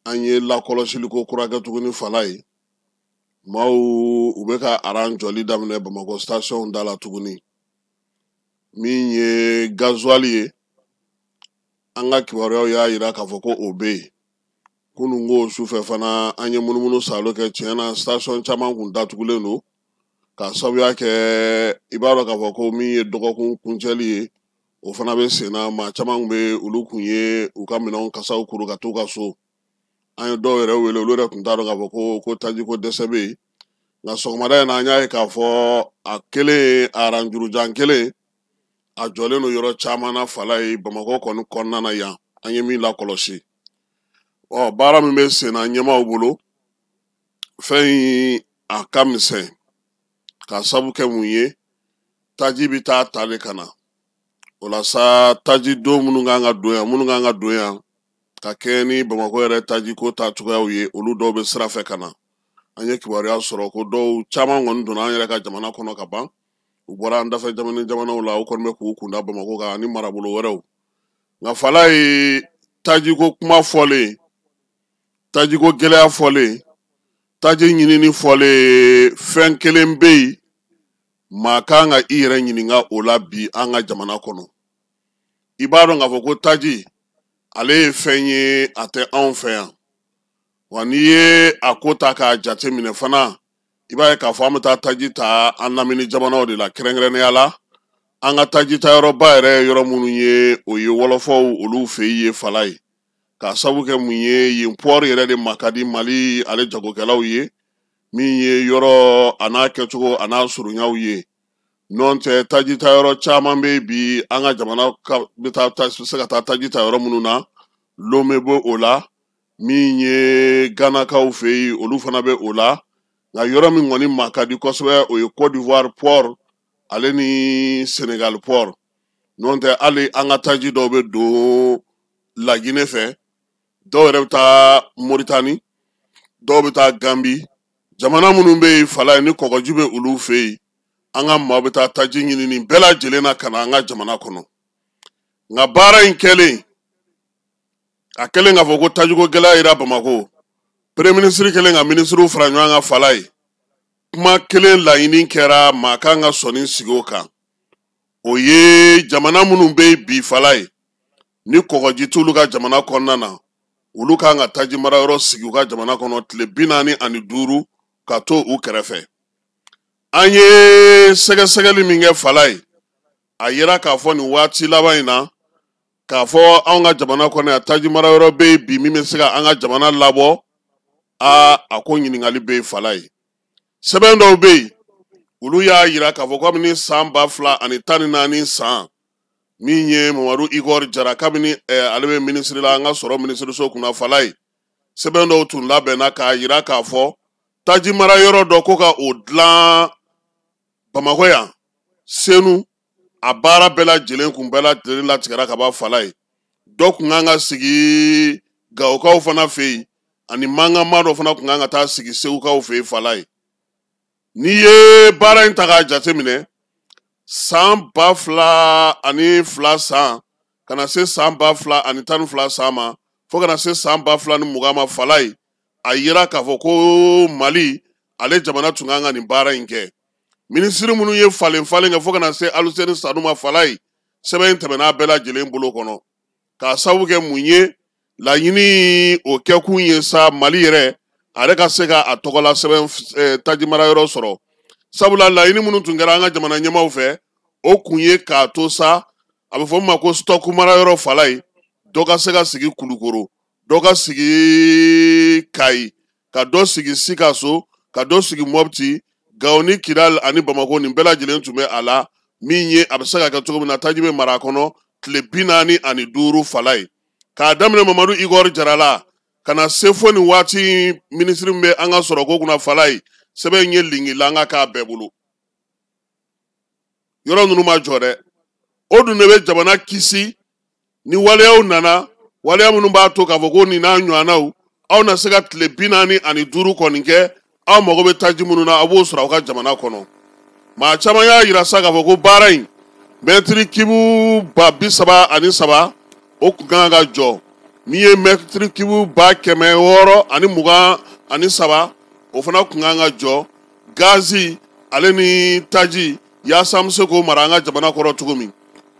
An ye lakɔlɔsiliko kura kɛ tuguni fala ye. Maaw u bɛ ka aran jɔli daminɛ Bamakɔ station da la tuguni. Min ye gasoil ye, an ka kibaruyaw y'a yira k'a fɔ ko o bɛ yen. Kunun ko sufɛ fana an ye munumunu salo kɛ, tiɲɛ na station caman kun datugulen don k'a sababuya kɛ i b'a dɔn k'a fɔ ko min ye dɔgɔkun kuncɛli ye, o fana bɛ sen na. Maa caman bɛ olu kun ye u ka minɛnw kasaw kuru ka t'u ka so. An ye dɔw yɛrɛ wele, olu yɛrɛ tun t'a dɔn k'a fɔ ko tajiko dɛsɛ bɛ yen. Nka sɔgɔmada in na an y'a ye k'a fɔ a kelen aranjurujan kelen a jɔlen don yɔrɔ caman na fala ye Bamakɔ kɔni kɔnɔna na yan, an ye min lakɔlɔsi. Ɔ baara min bɛ sen na ɲɛmaaw bolo, fɛn in a ka misɛn k'a sabu kɛ mun ye, taji bɛ taa ta de ka na. O la sa taji don minnu kan ka don yan, minnu kan ka don yan ka kɛɲɛ ni Bamakɔ yɛrɛ tajiko ta cogoyaw ye, olu dɔw bɛ sira fɛ ka na. An ye kibaruya sɔrɔ ko dɔw caman kɔni donna an yɛrɛ ka jamana kɔnɔ ka ban. U bɔra an dafɛ jamanaw la, u kɔni bɛ k'u kunda Bamakɔ kan ani marabolo wɛrɛw. Nka fala ye tajiko kuma fɔlen, tajiko gɛlɛya fɔlen, taji ɲinini fɔlen, fɛn kelen bɛ yen maa kan ka i yɛrɛ ɲininka o la bi an ka jamana kɔnɔ. I b'a dɔn k'a fɔ ko taji ale ye fɛn ye, a tɛ anw fɛ yan. Wa n'i ye a ko ta k'a jate minɛ fana, i b'a ye k'a fɔ an bɛ taa taji ta an lamini jamanaw de la, kɛrɛnkɛrɛnnenya la an ka taji ta yɔrɔba yɛrɛ yɔrɔ minnu ye, o ye wɔlɔfɔw olu fɛ yen ye fala ye. K'a sabu kɛ mun ye, yen pɔri yɛrɛ de ma ka di Mali ale jagokɛlaw ye, min ye yɔrɔ a n'a kɛcogo a n'a surunyaw ye. N'o tɛ taji ta yɔrɔ caman bɛ bi an ka jamana bɛ taa se ka taa taji ta yɔrɔ minnu na, Lome bɛ o la, min ye Ganakaw fɛ yen olu fana bɛ o la. Nka yɔrɔ min kɔni ma ka di kosɛbɛ, o ye Côte d'Ivoire port ale ni Sénégal port. N'o tɛ hali an ka taji dɔw bɛ don Laginɛ fɛ, dɔw yɛrɛ bɛ taa Moritani, dɔw bɛ taa Gambi. Jamana minnu bɛ yen fala ye ni kɔgɔji bɛ olu fɛ yen, an ka maaw bɛ taa taji ɲini nin bɛɛ lajɛlen na ka na an ka jamana kɔnɔ. Nka baara in kɛlen, a kɛlen k'a fɔ ko tajiko gɛlɛya yira Bamakɔ, premier ministre kɛlen ka minisiriw fara ɲɔgɔn kan fala ye, kuma kelen laɲini kɛra maa kan ka sɔnni sigi o kan. O ye jamana minnu bɛ yen bi fala ye ni kɔgɔji t'olu ka jamana kɔnɔna na, olu kan ka taji marayɔrɔ sigi u ka jamana kɔnɔ tile 45 ka to u kɛrɛfɛ. An ye sɛgɛsɛgɛli min kɛ fala ye, a yira k'a fɔ nin waati laban in na k'a fɔ anw ka jamana kɔnɔ yan taji marayɔrɔ bɛ yen bi min bɛ se ka an ka jamana labɔ. A ko ɲininkali bɛ yen fala ye. Sɛbɛn dɔw bɛ yen, olu y'a yira k'a fɔ kabini san 2014 san, min ye Mamadu Igor Jara, kabini ale bɛ minisiri la an ka sɔrɔ minisiriso kunna fala ye, sɛbɛn dɔw tun labɛnna k'a yira k'a fɔ taji marayɔrɔ dɔ ko ka o dilan Bamakɔ yan Senu, a baara bɛɛ lajɛlen kun bɛɛ lajɛlen latigɛra ka ban fala ye. Dɔ kun kan ka sigi Gawokaw fana fɛ yen, ani mankanma dɔ fana kun kan ka taa sigi Segukaw fɛ yen fala ye. N'i ye baara in ta k'a jateminɛ, san 2002 san ka na se san 2012 san ma, fo ka na se san 2020 ma fala ye, a yira k'a fɔ ko Mali ale jamana tun kan ka nin baara in kɛ. Minisiri minnu ye falen falen kɛ fo ka na se Aluseni Sanu ma fala ye, sɛbɛn in tɛmɛna a bɛɛ lajɛlen bolo kɔnɔ. K'a sababu kɛ mun ye, laɲini o kɛkun ye sa Mali yɛrɛ ale ka se ka a tɔgɔla sɛbɛn taji marayɔrɔ sɔrɔ. Sabula laɲini minnu tun kɛra an ka jamana ɲɛmaaw fɛ, o kun ye k'a to sa a bɛ fɔ min ma ko stock marayɔrɔ fala ye, dɔ ka se ka sigi Kulukoro, dɔ ka sigi Kayi, ka dɔ sigi Sikaso, ka dɔ sigi Mɔpti, Gawo ni Kidali ani Bamakɔ, nin bɛɛ lajɛlen tun bɛ a la. Min ye a bɛ se ka kɛ cogo min na taji bɛ mara a kɔnɔ tile 45 fala ye. K'a daminɛ Mamadu Igor Jara la ka na se fo nin waati minisiri min bɛ an ka sɔrɔko kunna fala ye, sɛbɛn in ye lingilanga k'a bɛɛ bolo. Yɔrɔ ninnu ma jɔ dɛ, o dun de bɛ jamana kisi ni waleyaw nana, waleya minnu b'a to k'a fɔ ko nin n'a ɲɔgɔnnaw aw na se ka tile 45 kɔni kɛ, aw mago bɛ taji minnu na aw b'o sɔrɔ aw ka jamana kɔnɔ. Maa caman y'a yira sa k'a fɔ ko baara in mɛtiri kibu 33,000 o kun kan ka jɔ. Min ye mètre cube 623,000, o fana kun kan ka jɔ gazi ale ni taji, yaasa an bɛ se k'o mara an ka jamana kɔnɔ cogo min.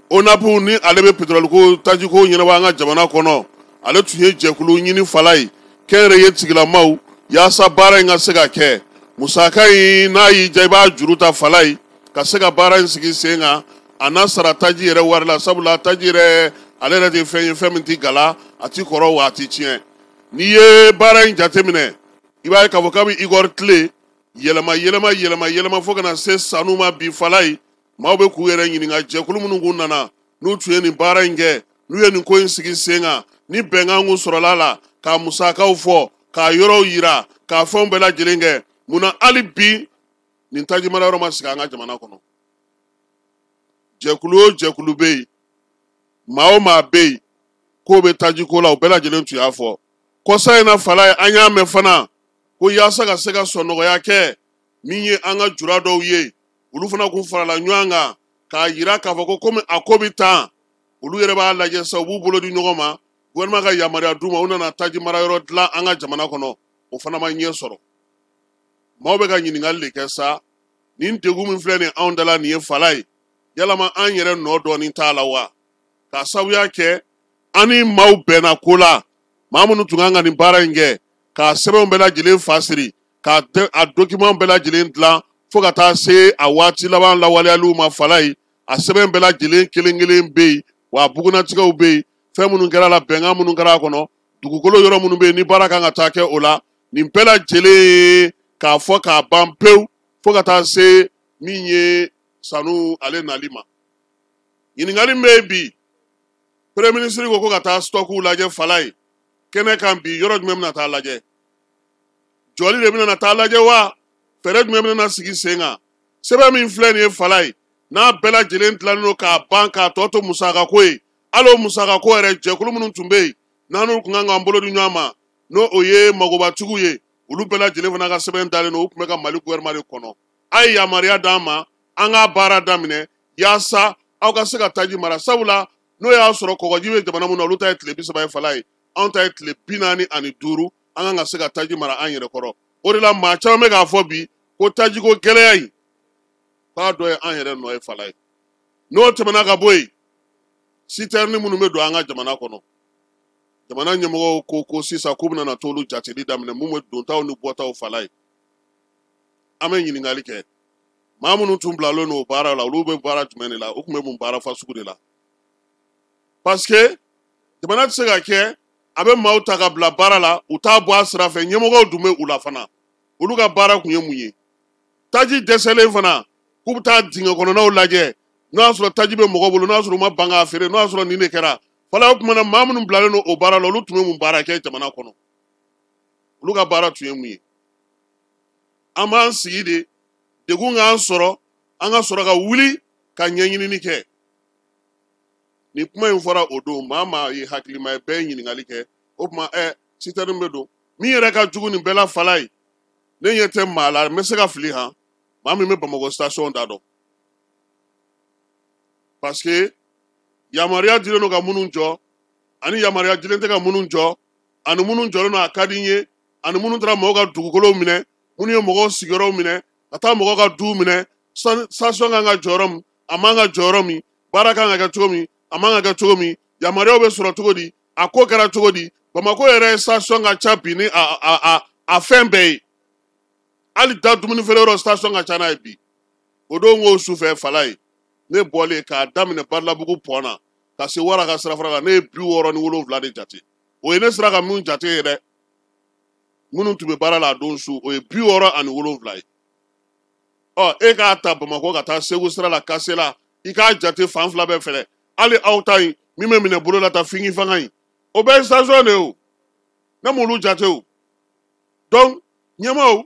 ONAP ni ale bɛ pétrole ko tajiko ɲɛnabɔ an ka jamana kɔnɔ, ale tun ye jɛkulu ɲini fala ye kɛnyɛrɛye tigilamaw yaasa baara in ka se ka kɛ. Musaka in, n'a y'i diya i b'a juru ta fala ye ka se ka baara in sigi sen kan, a n'a sara taji yɛrɛ wari la, sabula taji yɛrɛ ale yɛrɛ de ye fɛn ye, fɛn min tɛ gala, a ti kɔrɔ wa a ti tiɲɛ. N'i ye baara in jateminɛ, i b'a ye k'a fɔ kabi Igor tile yɛlɛma yɛlɛma yɛlɛma yɛlɛma fo ka na se sanu ma bi fala ye, maaw bɛ k'u yɛrɛ ɲininka jɛkulu minnu kun nana n'u tun ye nin baara in kɛ, n'u ye nin ko in sigi sen kan, ni bɛnkan kun sɔrɔla la k'a musakaw fɔ, k'a yɔrɔw yira, k'a fɛnw bɛɛ lajɛlen kɛ, munna hali bi nin taji mara yɔrɔ ma sigi an ka jamana kɔnɔ? Jɛkulu o jɛkulu bɛ yen, maa o maa bɛ yen k'o bɛ taji ko la, o bɛɛ lajɛlen tun y'a fɔ. Kɔsa in na fala ye, an y'a mɛn fana ko yaasa ka se ka sɔnnɔgɔya kɛ, min ye an ka jura dɔw ye, olu fana kun farala ɲɔgɔn kan k'a yira k'a fɔ ko komi a ko bɛ tan, olu yɛrɛ b'a lajɛ sa, u b'u bolo di ɲɔgɔn ma, gouvernement ka yamaruya d'u ma, u nana taji mara yɔrɔ dilan an ka jamana kɔnɔ, o fana ma ɲɛ sɔrɔ. Maaw bɛ ka ɲininkali de kɛ sa, nin degun min filɛ nin anw da la nin ye fala ye, yalama an yɛrɛ nɔ dɔɔnin t'a la wa? K'a sababuya kɛ an ni maaw bɛnna ko la, maa minnu tun kan ka nin baara in kɛ, k'a sɛbɛnw bɛɛ lajɛlen fasiri, k'a a document bɛɛ lajɛlen dilan fo ka taa se a waati laban lawaleyaliw ma fala ye, a sɛbɛn bɛɛ lajɛlen kelen kelen bɛ yen, wa a bugunnatigɛw bɛ yen, fɛn minnu kɛra la, bɛnkan minnu kɛra a kɔnɔ, dugukolo yɔrɔ minnu bɛ yen ni baara kan ka taa kɛ o la, nin bɛɛ lajɛlen k'a fɔ k'a ban pewu fo ka taa se min ye sanu ale nali ma. Ɲininkali min bɛ yen bi, premier ministre ko ko ka taa stockiw lajɛ fala ye kɛnɛ kan bi, yɔrɔ jumɛn bɛna taa lajɛ? Jɔli de bɛna taa lajɛ wa? Fɛɛrɛ jumɛn bɛna sigi sen kan? Sɛbɛn min filɛ nin ye fala ye, n'a bɛɛ lajɛlen dilannen don k'a ban k'a tɔ to musakako ye, hali o musakako yɛrɛ jɛkulu minnu tun bɛ yen n'an tun kan k'an bolo di ɲɔgɔn ma, n'o o ye magobatigiw ye, olu bɛɛ lajɛlen fana ka sɛbɛn dalen don, u tun bɛ ka Mali gouvernement de kɔnɔ. A ye yamaruya d'an ma an k'a baara daminɛ yaasa aw ka se ka taji mara, sabula n'o y'a sɔrɔ kɔgɔji bɛ jamana min na, olu ta ye tile 30 ye fala ye, anw ta ye tile 45, an kan ka se ka taji mara an yɛrɛ kɔrɔ. O de la maa caman bɛ k'a fɔ bi ko tajiko gɛlɛya in k'a dɔ ye an yɛrɛ nɔ ye fala ye. N'o tɛmɛna ka bɔ yen, sitɛrini minnu bɛ don an ka jamana kɔnɔ, jamana ɲɛmɔgɔw ko ko sisan k'u bɛna na t'olu jateli daminɛ, mun bɛ dontaw ni bɔtaw fala ye. An bɛ ɲininkali kɛ, maa minnu tun bilalen don o baara la, olu bɛ baara jumɛn de la? U tun bɛ mun baara fasugu de la? Parce que jamana tɛ se ka kɛ a bɛ maaw ta ka bila baara la, u t'a bɔ a sira fɛ, ɲɛmɔgɔw dun bɛ u la fana, olu ka baara kun ye mun ye? Taji dɛsɛlen fana, k'u bɛ taa dingɛ kɔnɔnaw lajɛ, n'o y'a sɔrɔ taji bɛ mɔgɔ bolo, n'o y'a sɔrɔ u ma ban k'a feere, n'o y'a sɔrɔ nin de kɛra fala. O tuma na maa minnu bilalen don o baara la, olu tun bɛ mun baara kɛ jamana kɔnɔ? Olu ka baara tun ye mun ye? An b'an sigi de, degun k'an sɔrɔ, an ka sɔrɔ ka wuli ka ɲɛɲinini kɛ. Nin kuma in fɔra o don, maa maa ye hakilima ye, bɛɛ ye ɲininkali kɛ. O tuma sitɛrini bɛ don min yɛrɛ ka jugu nin bɛɛ la fala ye, ne ɲɛ tɛ maa la, n bɛ se ka fili han, maa min bɛ Bamakɔ station da dɔn, parce que yamaruya dilen don ka minnu jɔ, ani yamaruya dilen tɛ ka minnu jɔ, ani minnu jɔlen don a ka di n ye, ani minnu taara mɔgɔw ka dugukolow minɛ, minnu ye mɔgɔw sigiyɔrɔw minɛ, ka taa mɔgɔw ka duw minɛ, station kan ka jɔ yɔrɔ min, a man ka jɔ yɔrɔ min, baara kan ka kɛ cogo min, a man ka kɛ cogo min, yamaruyaw bɛ sɔrɔ cogo di, a ko kɛra cogo di. Bamakɔ yɛrɛ station ka ca bi ni a fɛn bɛɛ ye, hali da dumuni feere yɔrɔ station ka ca n'a ye bi. O don ko sufɛ fala ye, ne bɔlen k'a daminɛ Balabugu pɔn na ka se Wara ka sirafara la, ne ye 67 de jate. O ye ne sera ka min jate ye dɛ, minnu tun bɛ baara la a don su, o ye 67 ye. Ɔ e k'a ta Bamakɔ ka taa Segu sira la Kasela, i k'a jate fan fila bɛɛ fɛ, hali aw ta in min bɛ minɛ bolo la ta fingi fanga in, o bɛɛ ye station de ye o, ne m'olu jate o. Donc ɲɛmaaw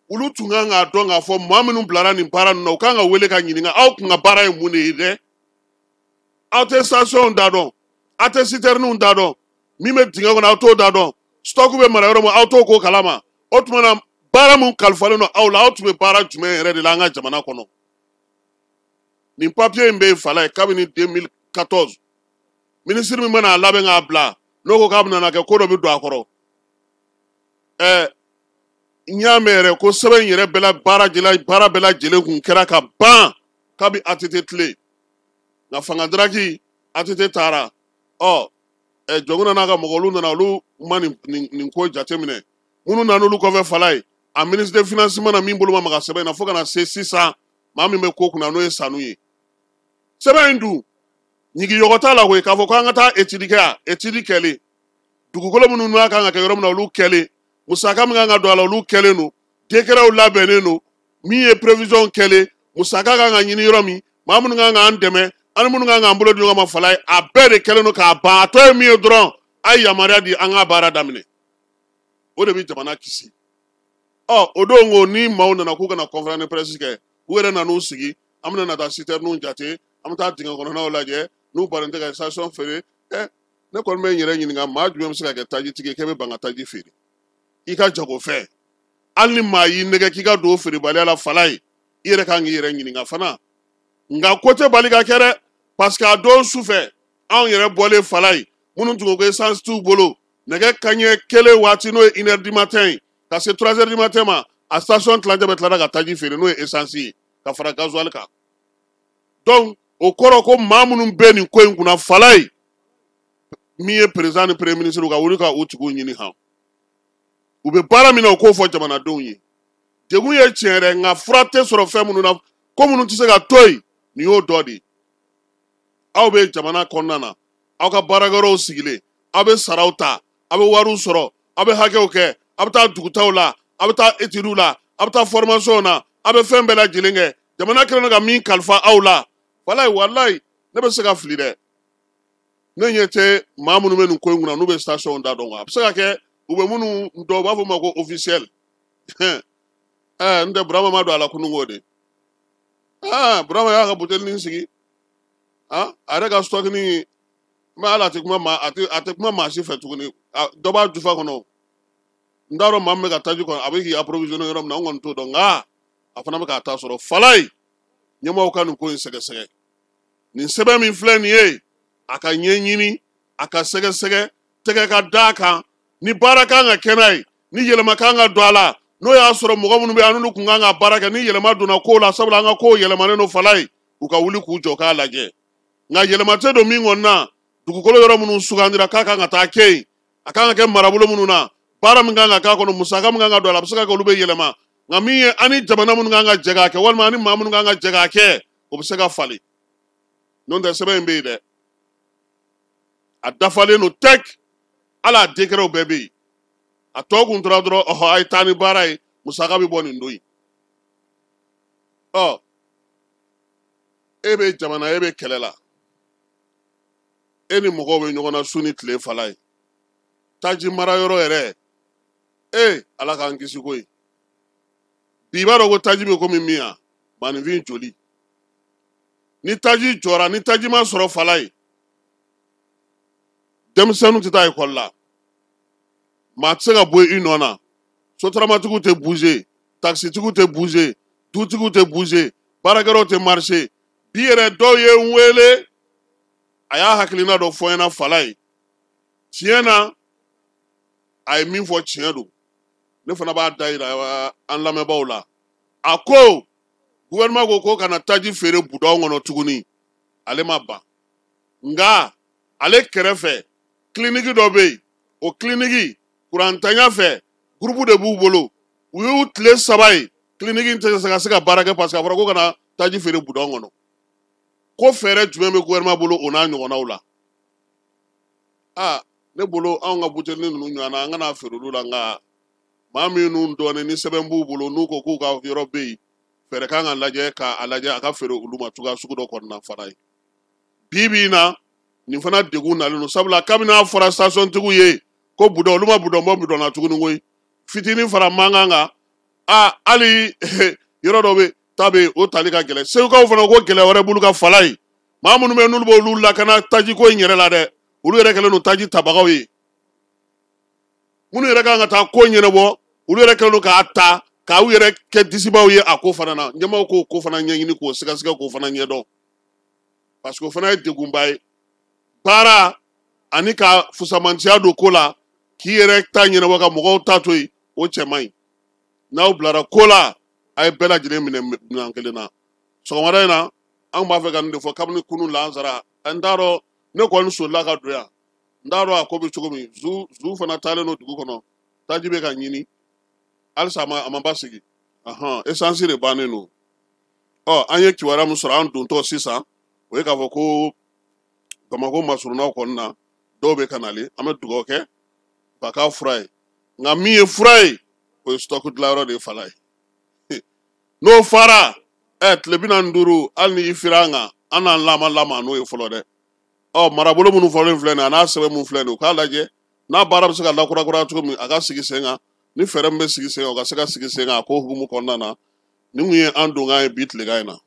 olu tun kan k'a dɔn k'a fɔ maa minnu bilara nin baara ninnu na, u kan ka wele ka ɲininka, aw kun ka baara ye mun de ye dɛ? Aw tɛ station da dɔn, aw tɛ citernes da dɔn, min bɛ dingɛ kɔnɔ aw t'o da dɔn, stock bɛ mara yɔrɔ min aw t'o ko kalama. O tuma na baara mun kalifalen don aw la, aw tun bɛ baara jumɛn yɛrɛ de la an ka jamana kɔnɔ? Nin papier in bɛ yen fala ye kabini 2014, minisiri min mana a labɛn k'a bila, N'o ko k'a bɛna na kɛ, ko dɔ bɛ don a kɔrɔ. N y'a mɛn yɛrɛ ko sɛbɛn in yɛrɛ bɛɛ la baara baara bɛɛ lajɛlen kun kɛra ka ban kabi ATT tile. Nka fanga daraki ATT taara. Ɔ Jɔnkunda n'a ka mɔgɔ olu nana, olu ma nin ko jateminɛ. Minnu nana olu kɔfɛ fala ye, a ministre de finance mana min bolo ma maga sɛbɛn in na fo ka na se sisan maa min bɛ ko kunna, n'o ye Sanu ye. Sɛbɛn in dun ɲigiyɔgɔ t'a la koyi, k'a fɔ k'an ka taa étude kɛ yan. Étude kɛlen, dugukolo minnu n'a kan ka kɛ yɔrɔ min na, olu kɛlen, musaka min kan ka don a la, olu kɛlen don, décretw labɛnnen don, min ye prévision kɛlen, musaka kan ka ɲini yɔrɔ min, maa minnu kan k'an dɛmɛ ani minnu kan k'an bolo di ɲɔgɔn ma fala ye, a bɛɛ de kɛlen don k'a ban. A tɔ ye min ye dɔrɔn, a ye yamaruya di an ka baara daminɛ. O de bɛ jamana kisi. Ɔ o don ko ni maaw nana k'u kana conférence de presse kɛ, u yɛrɛ nan'u sigi, an bɛna na taa citerne jate, an bɛ taa dingɛ kɔnɔnaw lajɛ, n'u bannen tɛ ka station feere. Ne kɔni bɛ n yɛrɛ ɲininka, maa jumɛn bɛ se ka kɛ tajitigi ye k'e bɛ ban ka taji feere i ka jagofɛn? Hali ni maa y'i nɛgɛ k'i ka don feerebaliya la fala ye, i yɛrɛ kan k'i yɛrɛ ɲininka fana. Nka ko tɛ bali ka kɛ dɛ, parce que a don sufɛ anw yɛrɛ bɔlen fala ye, minnu tun ko ko essence t'u bolo, nɛgɛ kanɲɛ kelen waati, n'o ye 1h du matin ye, ka se 3h du matin ma, a station tilancɛ bɛ tilala ka taji feere, n'o ye essence ye, ka fara gasoil kan. Donc o kɔrɔ ko maa minnu bɛ nin ko in kunna fala ye, min ye président ni premier ministre, ka wuli ka u tigiw ɲini han, u bɛ baara min na, u k'o fɔ jamanadenw ye. Degun ye tiɲɛ yɛrɛ, nka fura tɛ sɔrɔ fɛn minnu na, ko minnu tɛ se ka to yen, nin y'o dɔ de ye. Aw bɛ jamana kɔnɔna na, aw ka baarakɛyɔrɔw sigilen, aw bɛ saraw ta, aw bɛ wariw sɔrɔ, aw bɛ hakɛw kɛ, aw bɛ taa dugutaw la, aw bɛ taa études la, aw bɛ taa formation na, aw bɛ fɛn bɛɛ lajɛlen kɛ. Jamana kɛlen don ka min kalifa aw la walayi, walayi, ne bɛ se ka fili dɛ. Ne ɲɛ tɛ maa minnu bɛ nin ko in kunna n'u bɛ station da dɔn. A bɛ se ka kɛ u bɛ minnu dɔn, u b'a fɔ ma ko officiel. N tɛ Burama ma don a la kununko de. Burama y'a ka butelinin sigi, a yɛrɛ ka stock ni mɛ, hali a tɛ kuma maa, a tɛ kuma maa si fɛ tuguni. Dɔ b'a jufa kɔnɔ, n t'a dɔn maa min bɛ ka taji kɔnɔ, a bɛ k'i approvisionner yɔrɔ min na, n kɔni t'o dɔn, nka a fana bɛ k'a ta sɔrɔ fala ye. Ɲɛmaaw ka nin ko in sɛgɛsɛgɛ. Nin sɛbɛn min filɛ nin ye, a ka ɲɛɲini, a ka sɛgɛsɛgɛ, tɛgɛ ka d'a kan, ni baara kan ka kɛ n'a ye, ni yɛlɛma kan ka don a la, n'o y'a sɔrɔ mɔgɔ minnu bɛ yen, an n'olu kun kan ka baara kɛ, ni yɛlɛma donna kow la, sabula an ka kow yɛlɛmanen don fala ye, u ka wuli k'u jɔ k'a lajɛ. Nka yɛlɛma tɛ don min kɔni na, dugukolo yɔrɔ minnu sugandira k'a kan ka taa kɛ yen, a kan ka kɛ marabolo minnu na, baara min kan ka k'a kɔnɔ, musaka min kan ka don a la, a bɛ se ka kɛ olu bɛ yɛlɛma. Nka min ye an ni jamana minnu kan ka jɛ k'a kɛ, walima an ni maa minnu kan ka jɛ k'a kɛ, o bɛ se ka falen. N'o tɛ, sɛbɛn in bɛ yen dɛ, a dafalen don tɛk, hali a décretw bɛɛ bɛ yen. A tɔ kun tora dɔrɔn, ɔhɔ, a ye taa ni baara ye, musaka bɛ bɔ nin don in. Ɔ e bɛ jamana, e bɛ kɛlɛ la, e ni mɔgɔw bɛ ɲɔgɔn na su ni tile fala ye, taji mara yɔrɔ yɛrɛ, e Ala k'an kisi koyi. Bi i b'a dɔn ko taji bɛ komi min yan, maaninfin joli. Ni taji jɔra, ni taji ma sɔrɔ fala ye, denmisɛnninw tɛ taa ekɔli la, maa tɛ se ka bɔ i nɔ na, sotaramatigiw tɛ bouger, takisitigiw tɛ bouger, dutigiw tɛ bouger, baarakɛyɔrɔw tɛ marcher. Bi yɛrɛ dɔw ye n wele, a y'a hakilina dɔ fɔ n ɲɛna fala ye. Tiɲɛ na, a ye min fɔ tiɲɛ don, ne fana b'a da yira an lamɛnbaaw la. A ko gouvernement ko ko kana taji feere budɔn kɔnɔ tuguni, ale ma ban, nka ale kɛrɛfɛ kiliniki dɔ bɛ yen, o kiliniki kurantanya fɛ gurupu de b'u bolo, u y'u tile 3 ye kiliniki in tɛ se ka se ka baara kɛ, parce que a fɔra ko kana taji feere budɔn kɔnɔ. Ko fɛɛrɛ jumɛn bɛ gouvernement bolo o n'a ɲɔgɔnnaw la? Ne bolo anw ka butelinin ninnu ɲɔgɔn na, an kana feere olu la, nka maa minnu dɔɔnin ni sɛbɛn b'u bolo, n'u ko k'u ka yɔrɔ bɛ yen, fɛɛrɛ kan ka lajɛ k'a lajɛ a ka feere olu ma cogoya sugu dɔ kɔnɔna fana ye. Bi bi in na, nin fana degun nalen don, sabula kabini a fɔra station tigiw ye ko budɔn, olu ma budɔn bɔ budɔn na tuguni koyi, fitinin fara mankan kan. Hali yɔrɔ dɔ bɛ ta bɛ yen, o tali ka gɛlɛn. Segukaw fana ko gɛlɛya wɛrɛ b'olu ka fala ye, maa minnu bɛ n'olu b'olu lakana tajiko in yɛrɛ la dɛ, olu yɛrɛ kɛlen don taji tabagaw ye. Minnu yɛrɛ kan ka taa ko ɲɛnabɔ, olu yɛrɛ kɛlen don k'a ta k'aw yɛrɛ kɛ disibaw ye a ko fana na. Ɲɛmaaw k'o ko fana ɲɛɲini, k'o sɛgɛsɛgɛ, k'o fana ɲɛdɔn, parce que o fana ye degunba ye. Baara Ani ka fusamantiya don ko la, k'i yɛrɛ ta ɲɛnabɔ ka mɔgɔw ta to yen, o cɛ man ɲi. N'aw bilara ko la, a ye bɛɛ lajɛlen minɛ minɛn kelen na. Sɔgɔmada in na, an b'a fɛ ka nin de fɔ kabini kunun lansara. N t'a dɔn, ne kɔni solila ka don yan, n t'a dɔn a ko bɛ cogo min. Zu zu fana taalen don dugu kɔnɔ, taji bɛ ka ɲini halisa, a ma basigi. Ahan, esansi de bannen don. Ɔ, an ye kibaruya min sɔrɔ an dontɔ sisan, o ye k'a fɔ ko Bamakɔ masurunnaw kɔni na, dɔw bɛ ka nalen. An bɛ dugawu kɛ ka k'a fura ye, nka min ye fura ye, o ye stock dilanyɔrɔ de ye fala ye. N'o fara ɛ tile 45, hali ni i fira an kan, an n'an lama lama n'o ye fɔlɔ dɛ. Ɔ, marabolo minnu fɔlen filɛ nin ye, a n'a sɛbɛn mun filɛ nin ye, u k'a lajɛ n'a baara bɛ se ka lakurakuraya cogo min, a ka sigi sen kan. Ni fɛɛrɛ min bɛ sigi sen kan, o ka se ka sigi sen kan a ko hukumu kɔnɔna na. Nin kun ye an donkan ye bi tilegan in na.